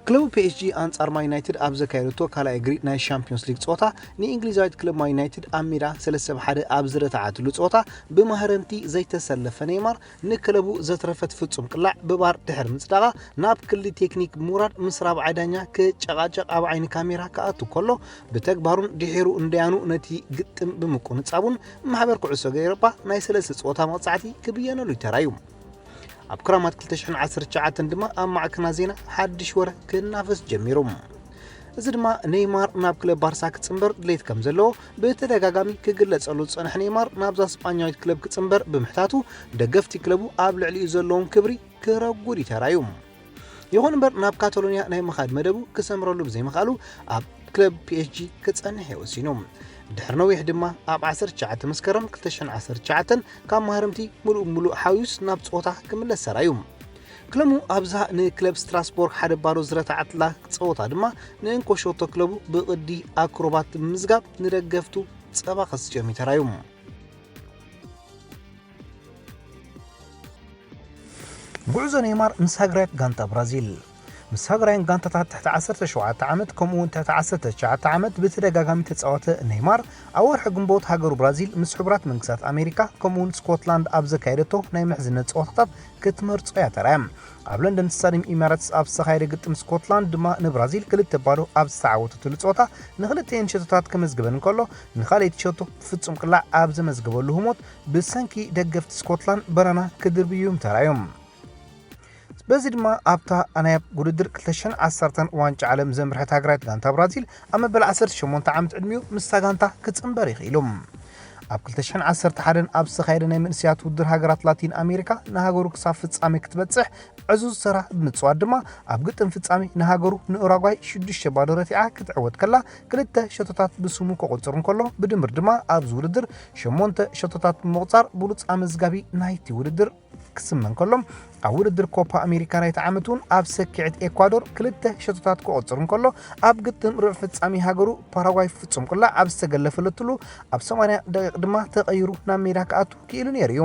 ክለቡ ፒ ኤስ ጂ ኣንጻር ማን ዩናይትድ ኣብ ዘካየደቶ ካልኣይ እግሪ ናይ ሻምፒዮንስ ሊግ ጸወታ ንእንግሊዛዊት ክለብ ማን ዩናይትድ ኣብ ሜዳ ሰለስተ ብ ሓደ ኣብ ዝረታዓትሉ ጸወታ ብማህረምቲ ዘይተሰለፈ ኔይማር ንክለቡ ዘትረፈት ፍጹም ቅላዕ ብቫር ድሕሪ ምጽዳቓ ናብ ክሊ ቴክኒክ ብምውራድ ምስ ራብዓይ ዳኛ ክጨቓጨቕ ኣብ ዓይኒ ካሜራ ክኣቱ ከሎ ብተግባሩን ድሒሩ እንዳያኑ ነቲ ግጥም ብምቁንጻቡን ማሕበር ኩዕሶ እግሪ ኤውሮጳ ናይ ሰለስተ ጸወታ መቕጻዕቲ ክብየነሉ ይተራዩ። ኣብ ክራማት ክልተ ሽሕን ዓሰርተ ትሽዓተን ድማ ኣብ ማዕከናት ዜና ሓድሽ ወረ ክናፈስ ጀሚሩ። እዚ ድማ ኔይማር ናብ ክለብ ባርሳ ክጽንበር ድሌት ከም ዘለዎ ብተደጋጋሚ ክግለጸሉ ዝጸንሐ ኔይማር ናብዛ ስጳኛዊት ክለብ ክጽንበር ብምሕታቱ ደገፍቲ ክለቡ ኣብ ልዕሊኡ ዘለዎም ክብሪ ክረጉድ እዩ ተራዩ። ይኹን እምበር ናብ ካታሎንያ ናይ ምኻድ መደቡ ክሰምረሉ ብዘይምኽኣሉ ኣብ ክለብ ፒ ኤስ ጂ ክጸንሕ እዩ ወሲኑ። ድሕሪ ነዊሕ ድማ ኣብ ዓሰርተ ትሽዓተ መስከረም ክልተ ሽሕን ዓሰርተ ትሽዓተን ካብ ማህረምቲ ሙሉእ ሙሉእ ሓዊስ ናብ ጸወታ ክምለስ ተራዩ። ክለሙ ኣብዝሃ ንክለብ ስትራስቦርግ ሓደ ባዶ ዝረታዓትላ ጸወታ ድማ ንእንኮ ሸቶ ክለቡ ብቕዲ ኣክሮባት ብምምዝጋብ ንደገፍቱ ጸባ ከስጨም ይተራዩ። ጉዕዞ ኔይማር ምስ ሃገራዊት ጋንታ ብራዚል። ምስ ሃገራውያን ጋንታታት ትሕቲ ዓሰርተ ሸውዓተ ዓመት ከምኡ እውን ትሕቲ ዓሰርተ ትሽዓተ ዓመት ብተደጋጋሚ ተጻወተ ኔይማር፣ ኣብ ወርሒ ግንቦት ሃገሩ ብራዚል ምስ ሕቡራት መንግስታት ኣሜሪካ ከምኡ እውን ስኮትላንድ ኣብ ዘካየደቶ ናይ ምሕዝነት ጸወታታት ክትመርጾ እያ ተራእያ። ኣብ ለንደን ስታዲየም ኢማራትስ ኣብ ዝተኻየደ ግጥም ስኮትላንድ ድማ ንብራዚል ክልተ ባዶ ኣብ ዝተዓወተትሉ ጸወታ ንክልተኤን ሸቶታት ከመዝግበን እንከሎ፣ ንኻልኣይቲ ሸቶ ብፍጹም ቅላዕ ኣብ ዘመዝገበሉ ህሞት ብሰንኪ ደገፍቲ ስኮትላንድ በናና ክድርብዩ ተራእዮም። በዚ ድማ ኣብታ ናይ ውድድር ክልተ ሽሕን ዓሰርተን ዋንጫ ዓለም ዘምርሐት ሃገራዊት ጋንታ ብራዚል ኣብ መበል ዓሰርተ ሸሞንተ ዓመት ዕድሚኡ ምስታ ጋንታ ክጽንበር ይኽኢሉ። ኣብ ክልተ ሽሕን ዓሰርተ ሓደን ኣብ ዝተኻየደ ናይ መንእሰያት ውድድር ሃገራት ላቲን ኣሜሪካ ንሃገሩ ክሳብ ፍጻሜ ክትበጽሕ ዕዙዝ ተራ ብምጽዋት ድማ ኣብ ግጥም ፍጻሜ ንሃገሩ ንኡራጓይ ሽዱሽተ ባዶ ረቲዓ ክትዕወት ከላ ክልተ ሸቶታት ብስሙ ክቑጽር እንከሎ ብድምር ድማ ኣብዚ ውድድር ሸሞንተ ሸቶታት ብምቑጻር ብሉጽ ኣመዝጋቢ ናይቲ ውድድር ክስመ እንከሎ ኣብ ውድድር ኮፓ ኣሜሪካ ናይቲ ዓመት እውን ኣብ ሰኪዕት ኤኳዶር ክልተ ሸቶታት ክቑጽር እንከሎ ኣብ ግጥም ርብዒ ፍጻሜ ሃገሩ ፓራጓይ ፍጹም ቅላዕ ኣብ ዝተገለፈለትሉ ኣብ ሰማንያ ደቂቕ ድማ ተቐይሩ ናብ ሜዳ ክኣቱ ክኢሉ ነይሩ እዩ።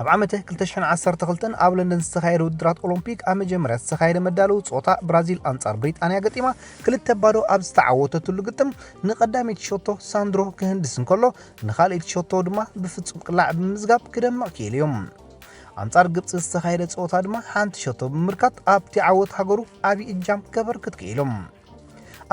ኣብ ዓመተ ክልተ ሽሕን ዓሰርተ ክልተን ኣብ ለንደን ዝተኻየደ ውድድራት ኦሎምፒክ ኣብ መጀመርያ ዝተኻየደ መዳለዊ ጸወታ ብራዚል ኣንጻር ብሪጣንያ ገጢማ ክልተ ባዶ ኣብ ዝተዓወተትሉ ግጥም ንቐዳመይቲ ሸቶ ሳንድሮ ክህንድስ እንከሎ ንኻልኣይቲ ሸቶ ድማ ብፍጹም ቅላዕ ብምምዝጋብ ክደምቕ ክኢሉ እዩ። ኣንጻር ግብጺ ዝተኻየደ ጸወታ ድማ ሓንቲ ሸቶ ብምምርካት ኣብቲ ዓወት ሃገሩ ዓቢ እጃም ከበርክት ክኢሉ።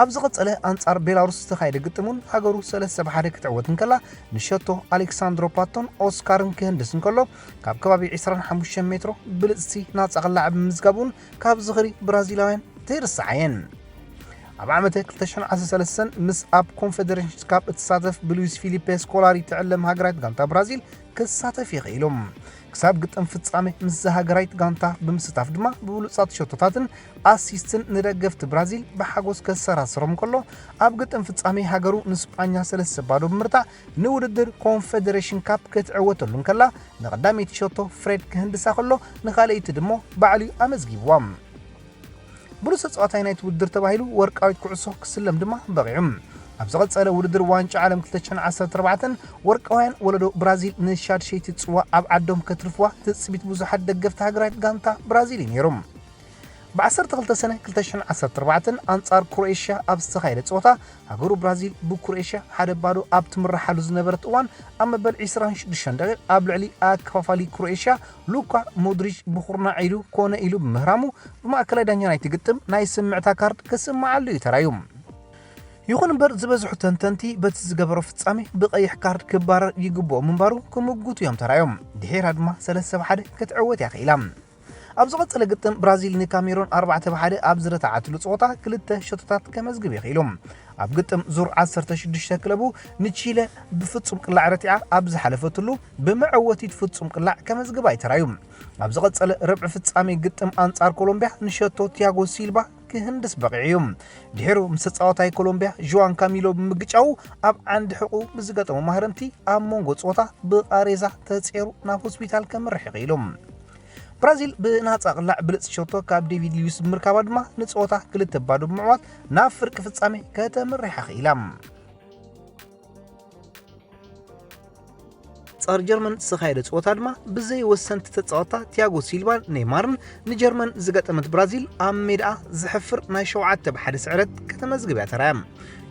ኣብ ዝቐጸለ ኣንጻር ቤላሩስ ዝተኻየደ ግጥም እውን ሃገሩ ሰለስተ ብ ሓደ ክትዕወት እንከላ ንሸቶ ኣሌክሳንድሮ ፓቶን ኦስካርን ክህንድስ እንከሎ ካብ ከባቢ ዕስራን ሓሙሽተን ሜትሮ ብልጽቲ ናጻ ቅላዕ ብምምዝጋብ እውን ካብ ዝኽሪ ብራዚላውያን ዘይርሳዓ እየን። ኣብ ዓመተ ክልተ ሽሕን ዓሰርተ ሰለስተን ምስ ኣብ ኮንፌደሬሽንስ ካፕ እትሳተፍ ብሉዊስ ፊሊፔ ስኮላሪ ትዕለም ሃገራዊት ጋንታ ብራዚል ክሳተፍ ይኽኢሉ። ክሳብ ግጥም ፍጻሜ ምስዛ ሃገራዊት ጋንታ ብምስታፍ ድማ ብብሉጻት ሸቶታትን ኣሲስትን ንደገፍቲ ብራዚል ብሓጎስ ከሰራስሮም ከሎ ኣብ ግጥም ፍጻሜ ሃገሩ ንስጳኛ ሰለስተ ባዶ ብምርታዕ ንውድድር ኮንፌደሬሽን ካፕ ክትዕወተሉ እንከላ ንቐዳመይቲ ሸቶ ፍሬድ ክህንድሳ ከሎ ንኻልኣይቲ ድሞ ባዕሉ ኣመዝጊብዋ። ብሉጽ ተጻዋታይ ናይቲ ውድድር ተባሂሉ ወርቃዊት ኩዕሶ ክስለም ድማ በቒዑ። ኣብ ዝቐጸለ ውድድር ዋንጫ ዓለም ክልተ ሽሕን ዓሰርተ ኣርባዕተን ወርቃውያን ወለዶ ብራዚል ንሻድሸይቲ ጽዋ ኣብ ዓዶም ከትርፍዋ ትጽቢት ብዙሓት ደገፍቲ ሃገራዊት ጋንታ ብራዚል እዩ ነይሩ። ብ ዓሰርተ ክልተ ሰነ ክልተ ሽሕን ዓሰርተ ኣርባዕተን ኣንጻር ክሮኤሽያ ኣብ ዝተኻየደ ጸወታ ሃገሩ ብራዚል ብክሮኤሽያ ሓደ ባዶ ኣብ ትምረሓሉ ዝነበረት እዋን ኣብ መበል ዕስራን ሽዱሽተን ደቂቕ ኣብ ልዕሊ ኣከፋፋሊ ክሮኤሽያ ሉካ ሞድሪች ብኹርናዕ ኢሉ ኮነ ኢሉ ብምህራሙ ብማእከላይ ዳኛ ናይቲ ግጥም ናይ ስምዕታ ካርድ ክስምዓሉ እዩ ተራእዩ። ይኹን እምበር ዝበዝሑ ተንተንቲ በቲ ዝገበሮ ፍጻሜ ብቐይሕ ካርድ ክባረር ይግብኦ ምንባሩ ክምጉቱ እዮም ተራእዮም። ድሒራ ድማ ሰለስተ ብ ሓደ ክትዕወት እያ ክኢላ። ኣብ ዝቐጸለ ግጥም ብራዚል ንካሜሮን ኣርባዕተ ብ ሓደ ኣብ ዝረታዓትሉ ጸወታ ክልተ ሸቶታት ከመዝግብ ይኽኢሉ። ኣብ ግጥም ዙር ዓሰርተ ሽዱሽተ ክለቡ ንቺለ ብፍጹም ቅላዕ ረቲዓ ኣብ ዝሓለፈትሉ ብመዐወቲት ፍጹም ቅላዕ ከመዝግብ ኣይተራዩ። ኣብ ዝቐጸለ ርብዒ ፍጻሜ ግጥም ኣንጻር ኮሎምቢያ ንሸቶ ቲያጎ ሲልባ ክህንድስ በቒዑ እዩ። ድሒሩ ምስ ተጻዋታይ ኮሎምቢያ ዥዋን ካሚሎ ብምግጫዉ ኣብ ዓንዲ ሕቑ ብዝገጠሙ ማህረምቲ ኣብ መንጎ ጸወታ ብቓሬዛ ተጼሩ ናብ ሆስፒታል ከምርሕ ይኽኢሉ። ብራዚል ብናጻ ቅላዕ ብልጽ ሸቶ ካብ ዴቪድ ሉዊስ ብምርካባ ድማ ንጸወታ ክልተ ባዶ ብምዕዋት ናብ ፍርቂ ፍጻሜ ከተምርሕ ክኢላ። ጻር ጀርመን ዝተኻየደ ጸወታ ድማ ብዘይ ወሰንቲ ተጻወታ ቲያጎ ሲልቫን ኔይማርን ንጀርመን ዝገጠመት ብራዚል ኣብ ሜዳኣ ዘሕፍር ናይ ሸውዓተ ብ ሓደ ስዕረት ከተመዝግብ እያ ተራእያ።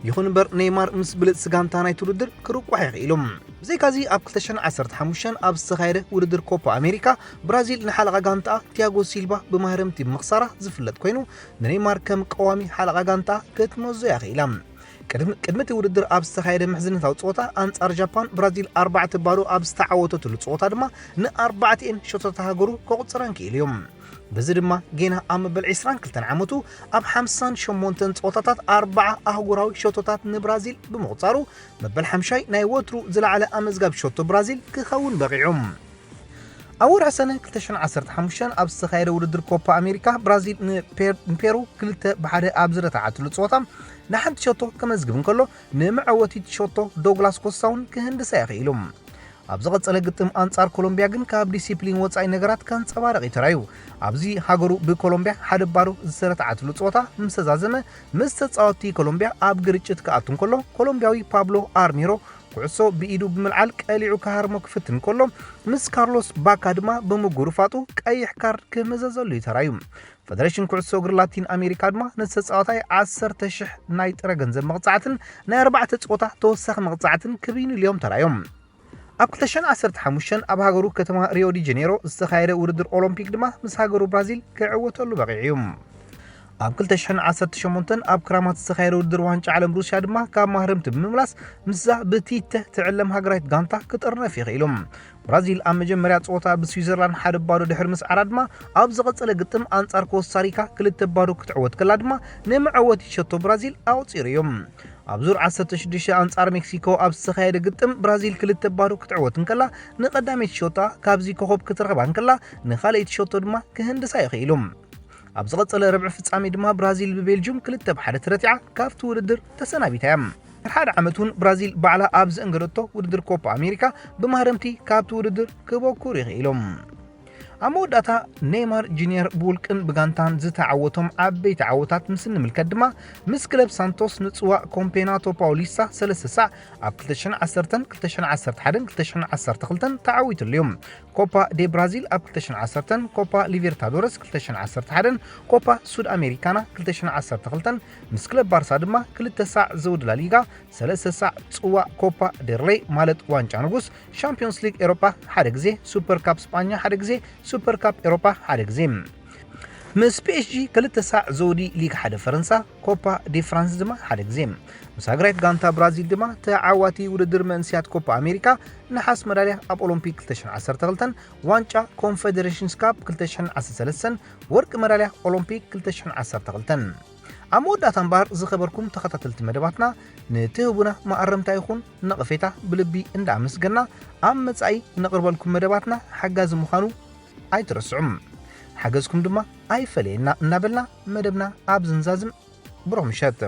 ይኹን እምበር ኔይማር ምስ ብልጽቲ ጋንታ ናይቲ ውድድር ክርቋሕ ይኽኢሉ። ብዘይካዚ ኣብ ክልተ ሽሕን ዓሰርተ ሓሙሽተን ኣብ ዝተኻየደ ውድድር ኮፓ ኣሜሪካ ብራዚል ንሓለቓ ጋንታኣ ቲያጎ ሲልቫ ብማህረምቲ ብምኽሳራ ዝፍለጥ ኮይኑ ንኔይማር ከም ቀዋሚ ሓለቓ ጋንታኣ ክትመዞ እያ ክኢላ። ቅድሚ ቅድሚ እቲ ውድድር ኣብ ዝተኻየደ ምሕዝነታዊ ጸወታ ኣንጻር ጃፓን ብራዚል ኣርባዕተ ባዶ ኣብ ዝተዓወተትሉ ጸወታ ድማ ንኣርባዕቲኤን ሸቶታት ሃገሩ ከቑጽረን ክኢሉ እዩ። በዚ ድማ ጌና ኣብ መበል ዕስራን ክልተን ዓመቱ ኣብ ሓምሳን ሸሞንተን ጸወታታት ኣርባዓ ኣህጉራዊ ሸቶታት ንብራዚል ብምቑጻሩ መበል ሓምሻይ ናይ ወትሩ ዝለዓለ ኣመዝጋቢ ሸቶ ብራዚል ክኸውን በቒዑ። ኣብ ወርሒ ሰነ ክልተ ሽሕን ዓሰርተ ሓሙሽተን ኣብ ዝተኻየደ ውድድር ኮፓ ኣሜሪካ ብራዚል ንፔር- ንፔሩ ክልተ ብ ሓደ ኣብ ዝረታዓትሉ ጸወታ ንሓንቲ ሸቶ ከመዝግብ እንከሎ ንመዐወቲት ሸቶ ዶግላስ ኮስታ እውን ክህንድሳ ይኽኢሉ። ኣብ ዝቐጸለ ግጥም ኣንጻር ኮሎምብያ ግን ካብ ዲሲፕሊን ወጻኢ ነገራት ከንጸባርቕ እዩ ተራዩ። ኣብዚ ሃገሩ ብኮሎምብያ ሓደ ባዶ ዝተረትዓትሉ ጸወታ ምስ ተዛዘመ፣ ምስ ተጻወትቲ ኮሎምብያ ኣብ ግርጭት ክኣቱ እንከሎ፣ ኮሎምብያዊ ፓብሎ ኣርሚሮ ኩዕሶ ብኢዱ ብምልዓል ቀሊዑ ክሃርሞ ክፍትን እንከሎ፣ ምስ ካርሎስ ባካ ድማ ብምጉርፋጡ ቀይሕ ካርድ ክምዘዘሉ እዩ ተራዩ። ፈደሬሽን ኩዕሶ እግሪ ላቲን ኣሜሪካ ድማ ንተጻዋታይ ዓሰርተ ሽሕ ናይ ጥረ ገንዘብ መቕጻዕትን ናይ ኣርባዕተ ጸወታ ተወሳኺ መቕጻዕትን ክብይኑሉ እዮም ተራዮም። ኣብ ክልተ ሽሕን ዓሰርተ ሓሙሽተን ኣብ ሃገሩ ከተማ ሪዮ ዲ ጀኔሮ ዝተኻየደ ውድድር ኦሎምፒክ ድማ ምስ ሃገሩ ብራዚል ክዕወተሉ በቒዑ እዩ። ኣብ ክልተ ሽሕን ዓሰርተ ሸሞንተን ኣብ ክራማት ዝተኻየደ ውድድር ዋንጫ ዓለም ሩስያ ድማ ካብ ማህረምቲ ብምምላስ ምስዛ ብቲተ ትዕለም ሃገራዊት ጋንታ ክጥርነፍ ይኽእሉ። ብራዚል ኣብ መጀመርያ ጸወታ ብስዊዘርላንድ ሓደ ባዶ ድሕሪ ምስዓራ ድማ ኣብ ዝቐጸለ ግጥም ኣንጻር ኮስታሪካ ክልተ ባዶ ክትዕወት ከላ ድማ ንመዕወቲ ሸቶ ብራዚል ኣቑጺሩ እዩ። ኣብ ዙር ዓሰርተ ሽዱሽተ ኣንጻር ሜክሲኮ ኣብ ዝተኻየደ ግጥም ብራዚል ክልተ ባዶ ክትዕወት እንከላ ንቐዳመይቲ ሸቶ ካብዚ ኮኸብ ክትረኽባ እንከላ ንኻልኣይቲ ሸቶ ድማ ክህንድሳ ይኽእሉ። ኣብ ዝቐጸለ ርብዒ ፍጻሜ ድማ ብራዚል ብቤልጅዩም ክልተ ብ ሓደ ተረቲዓ ካብቲ ውድድር ተሰናቢታ እያ። ድሕሪ ሓደ ዓመት እውን ብራዚል ባዕላ ኣብ ዘእንገደቶ ውድድር ኮፓ ኣሜሪካ ብማህረምቲ ካብቲ ውድድር ክበኩሩ ይኽእሉ። ኣብ መወዳእታ ኔይማር ጁኒየር ብውልቅን ብጋንታን ዝተዓወቶም ዓበይቲ ዓወታት ምስ እንምልከት ድማ ምስ ክለብ ሳንቶስ ንጽዋዕ ኮምፔናቶ ፓውሊስታ ሰለስተ ሳዕ ኣብ ክልተ ሽሕን ዓሰርተን፣ ክልተ ሽሕን ዓሰርተ ሓደን፣ ክልተ ሽሕን ዓሰርተ ክልተን ተዓዊትሉ እዩ። ኮፓ ዴ ብራዚል ኣብ ክልተ ሽሕን ዓሰርተን፣ ኮፓ ሊቤርታዶረስ ክልተ ሽሕን ዓሰርተ ሓደን፣ ኮፓ ሱድ ኣሜሪካና ክልተ ሽሕን ዓሰርተ ክልተን፣ ምስ ክለብ ባርሳ ድማ ክልተ ሳዕ ዘውዲ ላሊጋ፣ ሰለስተ ሳዕ ጽዋዕ ኮፓ ዴል ሬይ ማለት ዋንጫ ንጉስ፣ ሻምፒዮንስ ሊግ ኤሮፓ ሓደ ግዜ፣ ሱፐር ካፕ ስጳኛ ሓደ ግዜ፣ ሱፐር ካፕ ኤሮፓ ሓደ ግዜ። ምስ ፒ ኤስ ጂ ክልተ ሳዕ ዘውዲ ሊግ ሓደ ፈረንሳ፣ ኮፓ ዲ ፍራንስ ድማ ሓደ ግዜ። ምስ ሃገራዊት ጋንታ ብራዚል ድማ ተዓዋቲ ውድድር መንእሰያት ኮፓ ኣሜሪካ ነሓስ መዳልያ ኣብ ኦሎምፒክ ክልተ ሽሕን ዓሰርተ ክልተን፣ ዋንጫ ኮንፌደሬሽንስ ካፕ ክልተ ሽሕን ዓሰርተ ሰለስተን፣ ወርቂ መዳልያ ኦሎምፒክ ክልተ ሽሕን ዓሰርተ ክልተን። ኣብ መወዳእታ እምበኣር ዝኸበርኩም ተኸታተልቲ መደባትና፣ ንትህቡና መኣረምታ ይኹን ነቐፌታ ብልቢ እንዳኣመስገና፣ ኣብ መጻኢ ነቕርበልኩም መደባትና ሓጋዚ ምዃኑ ኣይትረስዑም። ሓገዝኩም ድማ ኣይፈለየና እናበልና መደብና ኣብ ዝንዛዝም ብሩኽ ምሸት።